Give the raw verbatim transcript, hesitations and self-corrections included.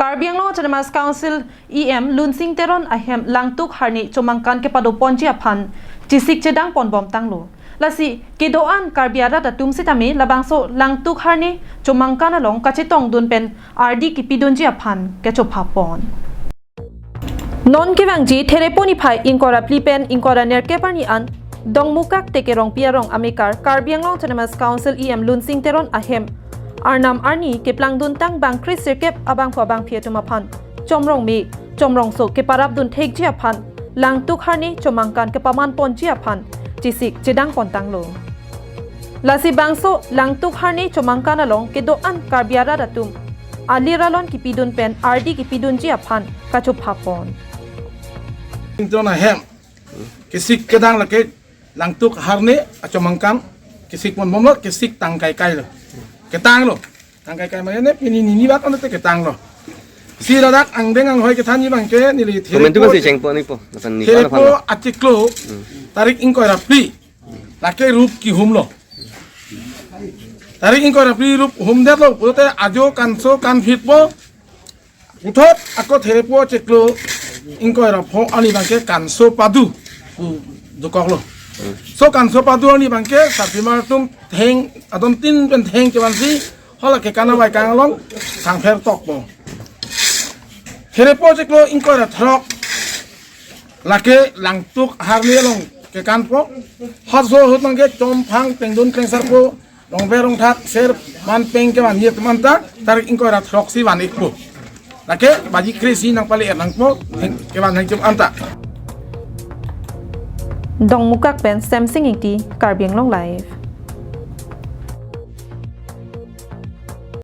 Karbi Anglong Autonomous Council E M Lunsing Teron ahem Langtuk Harni Chomangkan kepadoponji aphan chesik chedang ponbom tanglo. Lasi kedo-an Karbi arat atum sitame labangso Langtuk Harni Chomangkan along kachetongdun pen ardi kipidunji aphan kechophapon. Non kevangji Therepo niphai ingkoi ra phli pen ingkoi ra nerkep arni an Dongmukak Tekerongpi arong amekar Karbi Anglong Autonomous Council E M Lunsing Teron ahem Arnam Arni keplangduntang bang kre sirkep abangphu abangphi atum aphan chomrong me chomrongso keparapdun thekji aphan Langtuk Harni Chomangkan kepamanponji aphan chesik chedang pontanglo. Lasi bangso Langtuk Harni Chomangkan along kedo-an Karbi arat atum alir alon kipidun pen ardi kipidunji aphan kachophapon. Ington ahem kesik kedang lake Langtuk Harni Chomangkan kesik ponbomlo, kesik tangkai kailo. Ketanglo. Tangkai kai mane pini nini bak ante ketanglo. Si ladak angdeng anghoi kethanji abangke neli Komentu Therepo, pasi chengpo nipo. Lapan ni Therepo aphan lo. Achiklo tarik ingkoi ra phli lake rup kihumlo. Tarik ingkoi ra phli rup humdetlo pulote ajo kanso kanphitpo. Puthot ako Therepo chiklo ingkoi ra pho arni abangke kanso padu pu dokoklo. So kanso padu arni abangke sarpimar atum theng adon tin pen theng kevansi hala kekan abai kang along sangpher tokpo. Therepo chiklo ingkoi ra throk lake Langtuk Harni along kekanpo. Hotso ahut abangke chomphang tengdun klengsarpo, rongver rongthat ser man peng kevan yet manta tarik ingkoi ra throksi van-ikpo. Lake baji kre-isi nangpale er nangpo, theng-, kevan thengchum anta. Dongmukak pen Semsing Ingti, Karbi Anglong Live.